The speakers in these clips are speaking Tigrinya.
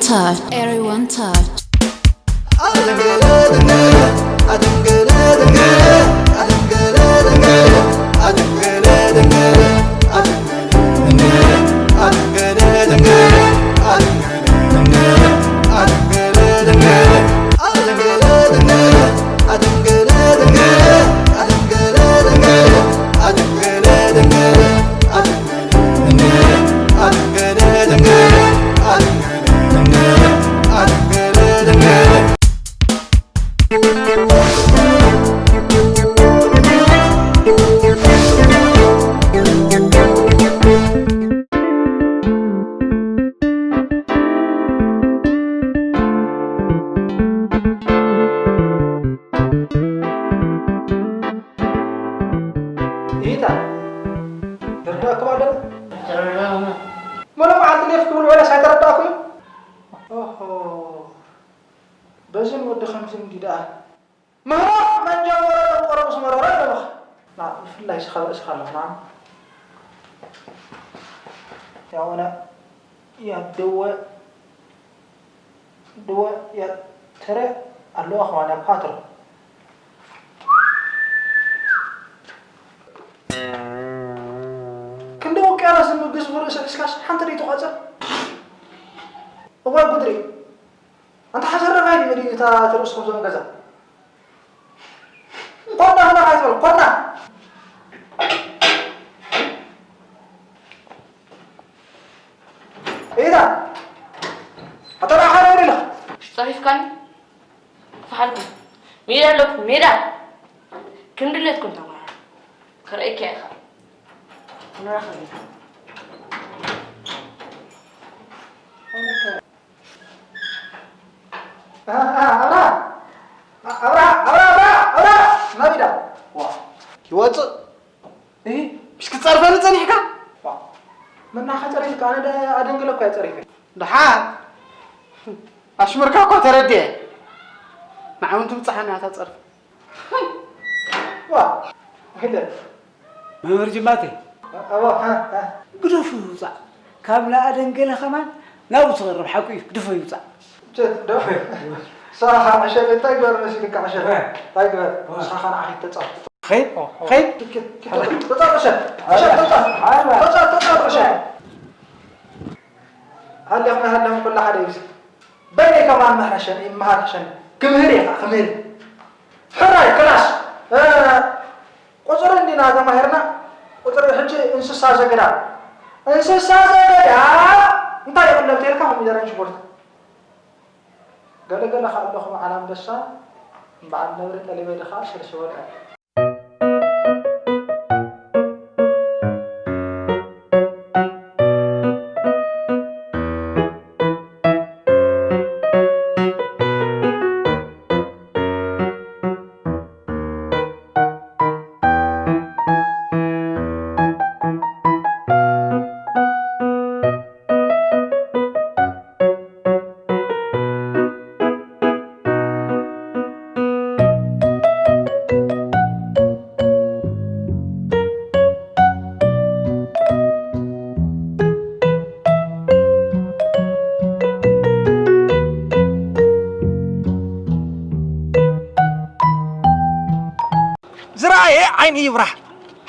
Touch. Everyone touch. ኢታ ደርዳእኩም ኣለና። መሎ መዓልቲ ሌፍ ክብል ውዕለስ ኣይተረዳእኩምን። ኦሆ፣ በዝን ወዲ ከምዚ እንዲ ደኣ ምህሮ መን ጀመሮ? ደንቆሮ ምስ መረሮ ኣለኹ። ና፣ ብፍላይ ስኻ ርእስኻ ኣለኹ፣ ና። ያው፣ ና፣ ያደወ ድወ ያ ተረ ኣለዋ ከማን ኳትሮ ክንዲ ውቅያኖስ ዝምግዝ ብርእሲ ሒዝካስ ሓንቲ ደይ ትቋጽር? እዋይ ጉድሪ! ኣንታ ሓሰር ረፋይ ድዩ እታ ትርእስኹም ዞም ገዛ? ኮና፣ ኮና፣ ኣይትበል፣ ኮና። ኢዳ። ኣታ ደኣ ሓደ ወዲልኻ። ጸሪፍካኒ? ፈሓልኩም። ሜዳ ኣለኩም፣ ሜዳ። ከም ድሌትኩም ተማሃሩ። ክርእየካ ኢኻ። ንራኸብ ኢና። ኣ፣ ኣ፣ ኣብራ! ኣብራ! ኣብራ! ኣብራ! ኣብራ! ናቢዳ! ዋ! ይወጽእ! እሂ! ምሽ ክትጸርፈኒ ጸኒሕካ? ዋ! መናኻ ጸሪፍካ? ኣነ ደ-፣ ኣደንግለ እኮ እየ ጸሪፈ። ደሓን! ኣሽሙርካ እኮ ተረዲኤ። ንዓውን ትብጽሓኒ እያ እታ ጸርፊ። ዋ! ግደ! መምህር ጅማተይ፣ ኣዋ፣ ሃ፣ ሃ። ግደፎ ይውጻእ። ካብ ንኣደንገለ ከማን ናብኡ ትቐርብ ሓቁ እዩ። ግደፎ ይውጻእ። ቸት፣ ዶ? ንስኻ ዕሸል እንታይ ግበር መሲልካ ዕሸል? እንታይ ግበር? ንስኻ ኸኣ ንዓኺ ተጻወት። ኸይድ? ኦ፣ ኦ። ኸይድ? ትኬት፣ ትኬት፣ ተጻወት ዕሸል። ዕሸል ተጻወት። ተጻወት፣ ተጻወት ዕሸል። ሃለኹ፣ ሃለኹ፣ ኩሉ ሓደ እዩ። በይነይ ከማን ምሕረሸኒ፣ ይመሃር ሕሸኒ። ክምህር እየ ኸዓ፣ ክምህር። ሕራይ፣ ክላስ። እ፣ ቁጽሪ እንዲና ተማሂርና፣ ቁጽሪ ሕጂ እንስሳ ዘገዳም። እንስሳ ዘገዳም እንታይ ይቕለብ ተይልካ ኮሚደረን ሽጉርቲ። ገለ ገለ ከኣ ኣለኹ በዓል ኣንበሳ፣ በዓል ነብሪ ጠሊበ ድኻ ስልሲ በልዖ። ዝረኣየ ዓይኑ ይብራህ።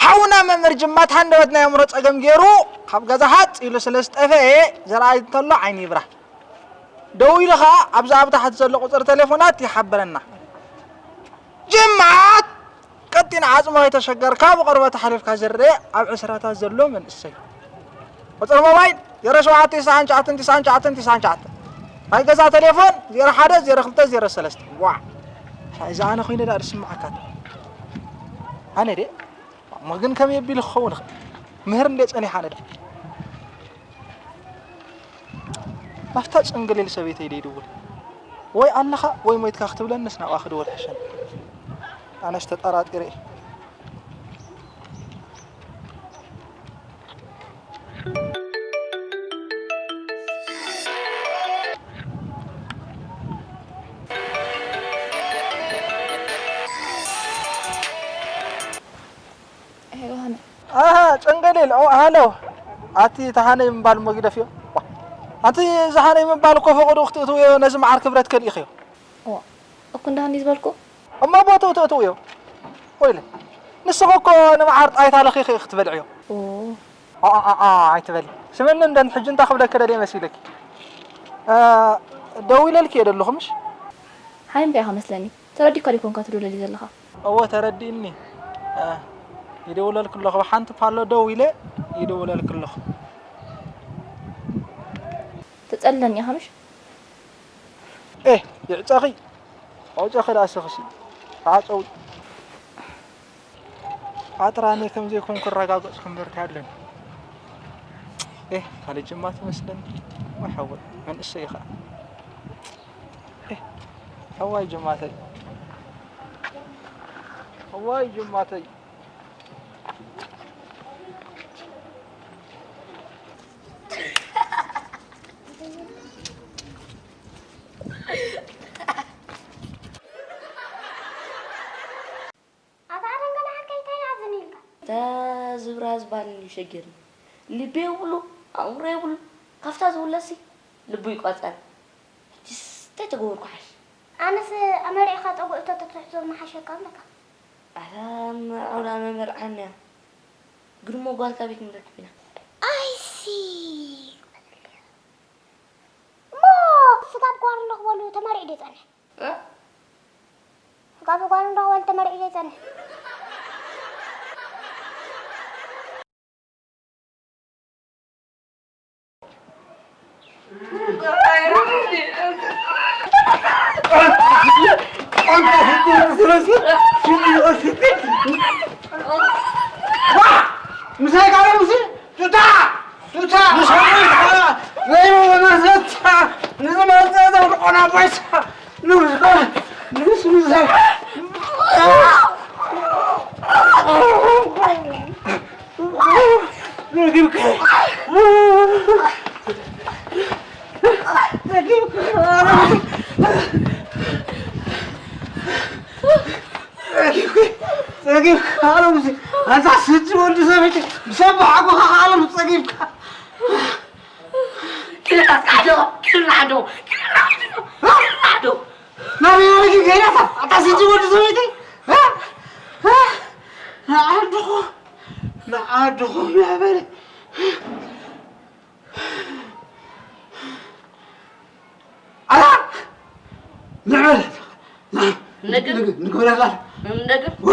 ሓውና መምህር ጅማት ሃንደበት ናይ ኣእምሮ ጸገም ገይሩ ካብ ገዛ ሃጽ ኢሉ ስለ ዝጠፈኤ ዝረኣይ እንተሎ ዓይኑ ይብራህ። ደዊሉ ኸኣ ኣብዛ ኣብ ታሕቲ ዘሎ ቁጽሪ ቴሌፎናት ይሓብረና። ጅማት ቀጢን ዓጽሚ ከይተሸገርካ ብቆርበት ሓሊፍካ ዝረአ ኣብ ዕስራታት ዘሎ መንእሰይ። ቁጽሪ ሞባይል ዜሮ ሸውዓተ ትስዓን ትሽዓተን ትስዓን ትሽዓተን ትስዓን ትሽዓተን። ናይ ገዛ ቴሌፎን ዜሮ ሓደ ዜሮ ክልተ ዜሮ ሰለስተ። ዋዕ! እዛ ኣነ ኮይነ ደኣ ዝስምዓካ። ኣነ ድየ? እሞ ግን ከመይ ኣቢሉ ክኸውን ይኽእል? ምህር እንድየ ጸኒሓ ኣነ ደኣ። ናብታ ጽንግሊል ሰበይተይ ደይድውል። ወይ ኣለኻ ወይ ሞይትካ ክትብለንስ ናብኣ ክድውል ሕሸኒ። ኣነስ ተጠራጢረ እየ። ሄሎ፣ ሃና። ኣሃ፣ ጸንገሊል፣ ኦ፣ ሃሎ። ኣቲ ተሃነይ ምባል እሞ ግደፍዮ። ዋ። ኣንቲ ዝሃነይ ምባል እኮ ፈቐዶ ክትእትውዮ ነዚ መዓር ክብረት ከሊእኽዮ። እዋ፣ እኮ እንዳሃኒ ዝበልኩ? እሞ ቦትኡ ትእትውዮ። ወይለ፣ ንስኺ እኮ ንመዓር ጣይታ ለኺኺ ኢኺ ክትበልዕዮ። ኦ። ኣ፣ ኣ፣ ኣ፣ ኣይትበሊ። ስምኒ እንደን ሕጂ እንታይ ክብለኪ ደልየ መሲለኪ? እ፣ ደዊለልኪ እየ ደለኹ ምሽ? ሓይም ከ ኢኻ መስለኒ። ተረዲእካ ዶ ይኮንካ ትደውለሊ ዘለኻ? እወ፣ ተረዲእኒ። እ፣ ይደውለልኪ ኣለኹ። ብሓንቲ ፓሎ ደው ኢለ ይደውለልኪ ኣለኹ። ትጸልለኒ ኢኻ ምሽ? ኤህ፣ ይዕጸኺ። ኣውጸኺ ደኣ ስኽሲ። ተዓጸዊ። ኣጥራኒ ከም ዘይኮንኩ ክረጋገጽኩ እምበር እንታይ ኣለኒ? ኤህ፣ ካልእ ጅማ ትመስለኒ። ወይ ሓወይ፣ መንእሰይ ኢኻ። ኤህ፣ እዋይ ጅማተይ። እዋይ ጅማተይ። ኣታ ኣደንገለ ሓቀይ እንታይ ይኣዝን ኢልካ? እታ ዝብራ ዝባን እዩ ሸጊርኒ። ልቢ የብሉ፣ ኣእምሮ የብሉ። ካብታ ዝውለሲ ልቡ ይቋጸር። ሕጂስ እንታይ ተገበርኩ ሓሽ? ኣነስ ኣመሪዕኻ ጸጉዒ ተትሕዞ ምሓሸካ ኣለካ። ኣታ መርዓውና መመርዓንያ። ግን እሞ ጓል ካበይ ክንረክብ ኢና? ኣይ ሲ። እሞ ስጋብ ጓል ንረኽበሉ ተመሪዑ ዶ ይጸንሕ? እ? ስጋብ ጓል ንረኽበሉ ተመሪዑ ዶ ይጸንሕ? ምሳይ ካልእ ሙሴ ቱታ! ቱታ! ምሳይ ቱታ! ዘይመዘታ! ንዝመዘተ ቆና ቦይሳ! ንስ ንስ ንስ ረጊብካ። ረጊብካ። ረጊብካ። ረጊብካ። ኣሎም ኣንታ ስጂ ወዲ ሰበይቲ ብሰብ ሓቁኻ ኣሎም ጸጊብካ። ኪናዶ ኪናዶ ኪናዶ ናበይ ናበይ ከይዳታ ኣታ ስጂ ወዲ ሰበይቲ ንዓድኹ ንዓድኹ ያበለ ኣላ ንዕበለ ንግብ ንግበረላ ንግብ ወ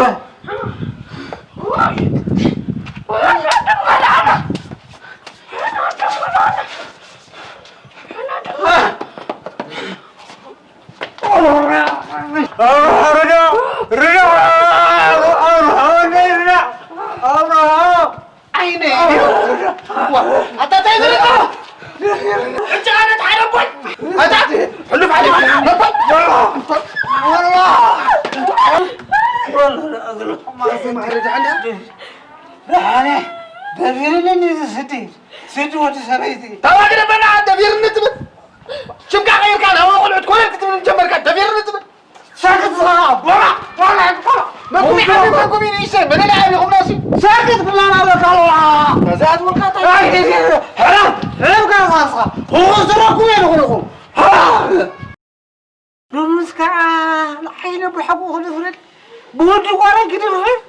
ዓይነይ ኣታ እንታይ ዝረኣ ሕጂ ኣነ ተሓደጎይ ኣታ ሕሉፍ ሓሊፍ ነበር ደሓነ ደቢርኒ እዚ ስዲ ስዲ ወዲ ሰበይቲ ተባግረ በና ደቢርኒ ትብል ሽምካ ቀይርካ ናብ ቆልዑት ኮለል ክትብል ጀመርካ ደቢርኒ ትብል ሳክት ዝኸራ ቦራ ቦራ ቦራ መኩም ይሓደ መኩም ይንእሽተ መለለ ኣቢኹም ናሲ ሳክት ክብላና ኣለካ ኣለዋ እዛ ትብልካ እንታይ ሕራም ሕራም ካሳስኻ ሁኹ ዝረኩም የልኹልኹም ሎምስ ከዓ ንዓይነ ብሓቁ ክድፍረድ ብወዲ ጓረይ ክድፍረድ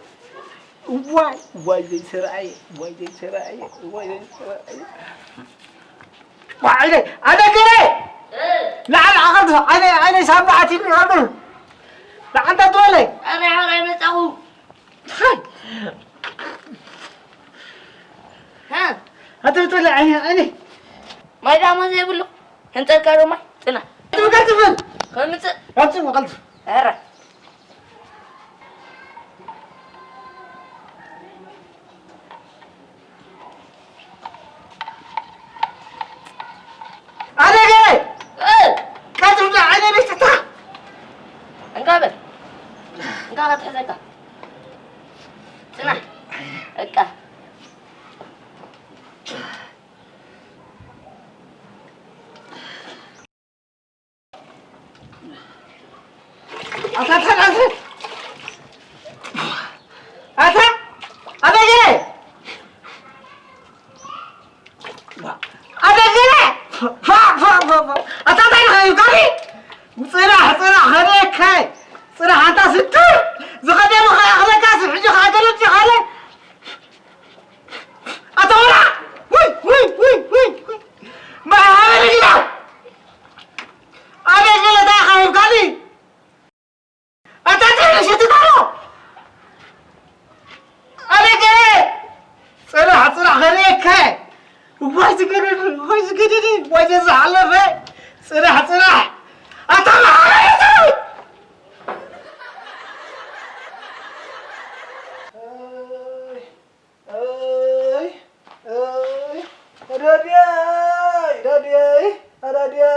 እዋይ እዋይ ዘይተረኣየ እዋይ ዘይተረኣየ እዋይ ዘይተረኣየ ዋዕለ ኣደገረ ንዓል ዓቐብ ዓይነ ዓይነ ሳብዓት ይብሉ ናብር ንዓንታ ትበለይ ኣረ ሓራይ መጻኹ ኣተ ትበለይ ዓይነ ዓይነ ማይ ዳማ ዘይብሉ ህንጠልካ ዶ ማይ ጽና ትብቀልጥፍን ከምጽእ ቀልጥፍ ቀልጥፍ ኣረ ኣደገ ቀጥታ ዓይነ ቤትታ እንካ በል እንካ ክትሕዘካ ጽናሕ እቃ ኣታ ኣታ ኣታ ኣበየ ኣበየ ኣበየ ስክር ዝኸደመ ኸኣ ክለካስ ሕጂ ኸኣ ገለጽ ይኻለ። ኣታ ቆልዓ! ውይ፣ ውይ፣ ውይ፣ ውይ፣ ውይ! ማይ ሃበኒ ግዳ! ኣበይ ገለ እንታይ ኸ ሂብካኒ? ኣታ እንታይ ሽትታሎ? ኣበይ ገለ? ጽናሕ፣ ጽናሕ፣ ከርእየካ። ዋይ ዝገደደ፣ ዋይ ዝገደደ፣ ዋይ ዘዝሓለፈ። ጽናሕ፣ ጽናሕ። ኣታ መሓረር ሰራዊት! ኣይ፣ ኣይ፣ ኣይ፣ ኣዳድያይ፣ ኣዳድያይ፣ ኣዳድያይ፣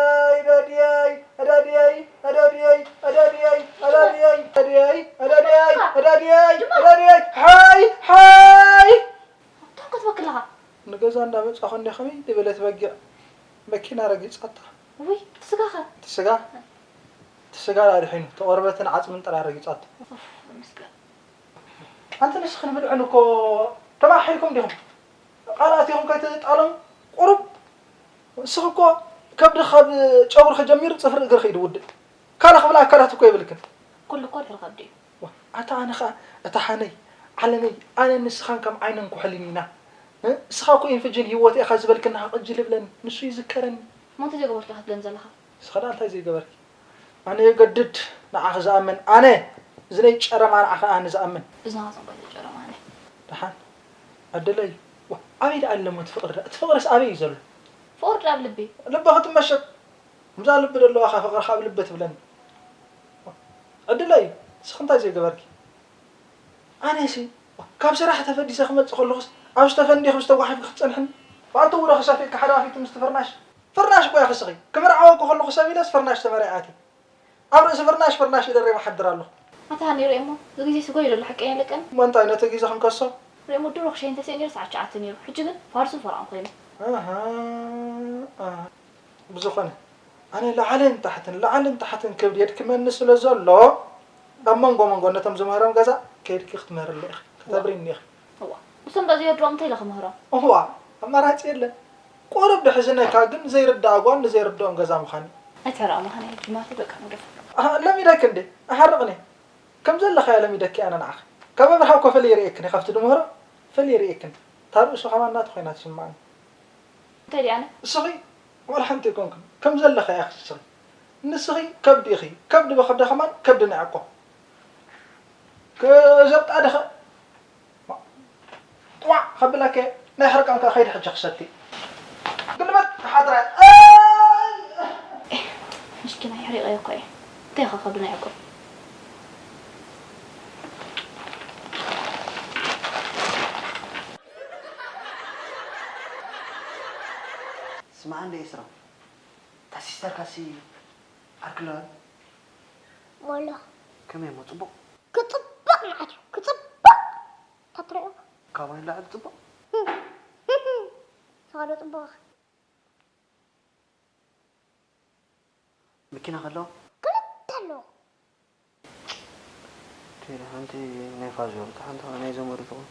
ኣዳድያይ፣ ኣዳድያይ፣ ኣዳድያይ፣ ኣዳድያይ፣ ኣዳድያይ፣ ኣዳድያይ፣ ኣዳድያይ፣ ኣዳድያይ፣ ኣዳድያይ፣ ሓይ፣ ሓይ። እንታይ ክትበክል ኣለኻ? ንገዛ እንዳመጻኹ እንደ ከመይ ዝበለት በጊዕ መኪና ረጊጻታ። ውይ፣ እቲ ስጋኸ? እቲ ስጋ? እቲ ስጋ ደኣ ድሒኑ፣ እቲ ቆርበትን ዓጽምን ጥራይ ረጊጻቶ። ኡፍ፣ ይመስገን። ኣንቲ ንስኺ ንብልዕን እኮ ተማሒርኩም ዲኹም? ቃላት ኢኹም ከይትጣለሙ ቁሩብ። ንስኺ እኮ ከብዲ ካብ ጨጉርኺ ጀሚሩ ጽፍሪ እግርኺ እዩ ዝውድእ። ካልእ ክብል ኣካላት እኮ የብልክን። ኩሉ እኮ ድሕሪ ከብዲ እዩ። ዋ፣ ኣታ ኣነ ኸኣ እታ ሓነይ፣ ዓለመይ፣ ኣነን ንስኻን ከም ዓይንን ኩሕልን ኢና። እ? ንስኻ እኮ ኢንፍጅን ህይወት ኢኻ ዝበልክኒ ሃቕ እጅ ልብለኒ፣ ንሱ ይዝከረኒ። እሞ እንታይ ዘይገበርኩ ኢኻ ትብለኒ ዘለኻ? ንስኻ ደኣ እንታይ ዘይገበርኪ? ኣነ የገድድ ንዓኺ ዝኣምን፣ ኣነ፣ እዚ ናይ ጨረማ ንዓኺ ኣነ ዝኣምን። እዝንኻ ጽንቋይ ጨረማ ኣነ። ደሓን፣ ዕድለይ። ዋ፣ ኣበይ ደኣ ኣሎ እሞ እቲ ፍቕሪ ደኣ? እቲ ፍቕርስ ኣበይ እዩ ዘሎ? ፍቕሪ ደኣ ኣብ ልቢ። ልብኺ ትመሸጥ። እዛ ልቢ ዘለዋኻ ፍቕርኻ ኣብ ልቢ ትብለኒ። ዕድለይ፣ ንስኺ እንታይ ዘይገበርኪ? ኣነሲ ካብ ስራሕ ተፈዲሰ ክመጽእ ከለኹስ ኣብ ዝተፈንዲኺ ምስ ተጓሒፍኪ ክትጸንሕኒ? ብኣንተ ውረ ክሰፊእካ ሓደ ኣፊቱ ምስቲ ፍርናሽ። ፍርናሽ እኮ ኢኺ እስኺ። ክምርዓወኪ ከለኹ ሰብ ኢለስ ፍርናሽ ተመሪዓቲ። ኣብ ርእሲ ፍርናሽ ፍርናሽ ይደሪበ ሓድር ኣለኹ። ኣታ ሃኒ ርእየ እሞ፣ እዚ ግዜ ስጎይ ዘሎ ሓቀኛ ለቀን። እሞ እንታይ ነቲ ግዜ ክንከሶ? ርእየ እሞ ድሮ ክሸይን ተስእን ነይሩ፣ ሰዓት ትሽዓተ ነይሩ። ሕጂ ግን ፋርሱ ፈርዖን ኮይኑ። ኣሃ፣ ኣሃ። ብዝኾነ፣ ኣነ ላዕልን ታሕትን፣ ላዕልን ታሕትን ክብድ የድክመኒ ስለ ዘሎ፣ ኣብ መንጎ መንጎ ነቶም ዝምህሮም ገዛ ከይድኪ ክትምህርሉ ኢኺ፣ ከተብሪኒ ኢኺ። እዋ፣ እሶም ዶ ዘይወድኦም እንታይ ኢለ ክምህሮም? እዋ፣ ኣማራጺ የለን። ቁሩብ ድሕዝነካ ግን ዘይርድኣ ጓል ንዘይርድኦም ገዛ ምዃን እዩ። ኣይትሕረቕ መኻነ፣ ጅማቱ በቃ ንግደፎ። ኣሃ፣ ለሚደኪ እንዴ? ኣሓርቕኒ። ከም ዘለኻዮ ለሚደኪ ኣነ ንዓኺ። ካብ ኣብርሃ እኮ ፈልየ ይርእየክን እየ፣ ካብቲ ድምህሮ ፈልየ ይርእየክን። እታ ርእሱ ከማን ናቱ ኮይና ትስምዓኒ። እንታይ ድያ ኣነ? እስኺ ዋላ ሓንቲ ኣይኮንክን፣ ከም ዘለኻ ኢኺ እስኺ። ንስኺ ከብዲ ኢኺ፣ ከብዲ ብኸብዲ ከማን ከብዲ ናይ ዕቆ። ክዘብጣ ድኸ ጥዋዕ ከብለከ ናይ ሕርቃንካ ከይዲ ሕጂ ክሰቲ። ግልበጥ ሓጥራይ። ኣይ! ኤህ፣ ምስኪናይ፣ ሕሪቐዮ እኮ እየ። እንታይ ኢኻ ከብዲ ናይ ዕቆ? ስማዕ እንደ ኤስራ፣ እታ ሲስተርካሲ ዓርኪ ኣለዋ? ሞሎ። ከመይ እሞ፣ ጽቡቕ? ክጽብቕ መዓት እዩ፣ ክጽብቕ። ተትሪኦ? ካባይ ንላዕሊ ጽቡቕ? ስኻ ዶ ጽቡቕ ኢኻ? መኪና ከለዋ? ክልተ ኣለዎ። እታ ሓንቲ ናይ ፋዞ፣ እታ ሓንቲ ከኣ ናይ ዘመዱ ትኾን።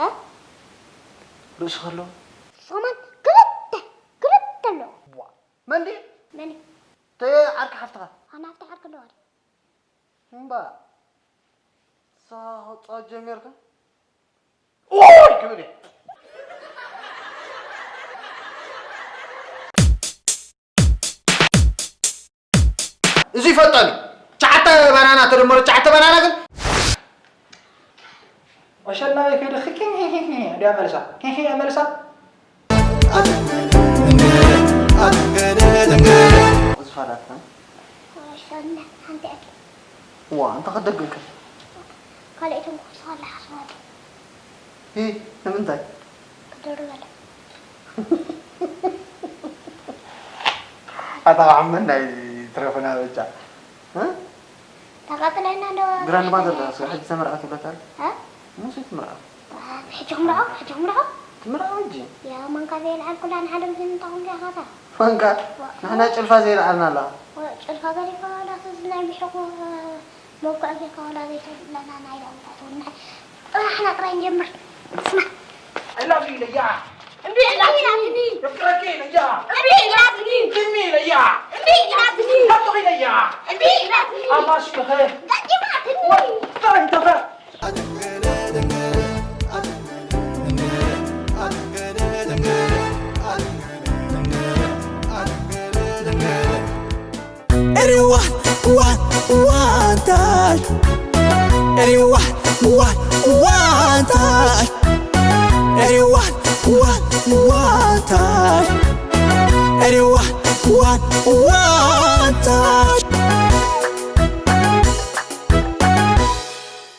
እ? ርእሱ ከለዋ? ሰማን ክልተ፣ ክልተ ኣለዎ። ዋ፣ መን ድዩ? መን እዩ? እቲ ዓርኪ ሓፍትኻ? ኣነ ሓፍቲ ዓርኪ ኣለዋ ድዩ? እምባ፣ ንስኻ ክትጻወት ጀሚርካ? ኦይ ክብል እየ። እዚ ይፈልጠኒ። ትሽዓተ ባናና ተደመሩ ትሽዓተ ባናና ግን፣ ወሸላ ወይ ከይደ ክኪ ድያ መልሳ? ኪኪ መልሳ? ዝፋላት፣ እ? ወሸላ ሓንቲ እያ። ዋ፣ እንታይ ክደግም ከ? ካልኦቶም ክወስኻ ኣለሓስባሉ። ሂ፣ ንምንታይ? ክድርበለ። ኣታ ዓመና ይትረፈና በጃ። እ? ተቐጽለና ዶ ግራንድ ማዘር ዶ፣ ስጋ ሕጂ ተመርዓ ትብለካ ኣለ? እ? ሙሴ ትምርዓ። ሕጂ ክምርዖ፣ ሕጂ ክምርዖ? ትምርዓ ሕጂ? ያ፣ መንካ ዘየልዓል ኩላ ንዓለም ዝንጣኹም ዲኻ ታ? መንካ? ዋ። ንሕና ጭልፋ ዘየልዓልና ኣለኻ። ዋ፣ ጭልፋ ገዲፍካ ዋላ እቲ ናይ ብሕቑ መብክዕ ጌርካ ዋላ ዘይተብለና ናይ ዳውላ ትውንዕ። ጥራሕና ጥራይ ንጀምር። ስማ። I love you ለያ። እምቢ ኢላትኒ። የፍቅረኪ ለያ። እምቢ ኢላትኒ። ትሚ ለያ። እምቢ ኢላትኒ። ሃብትኺ ለያ። እምቢ ኢላትኒ። ኣማስክኸ። ጋጭ ይብላዕ። Everyone, one, one time. Everyone, one, one time. Everyone,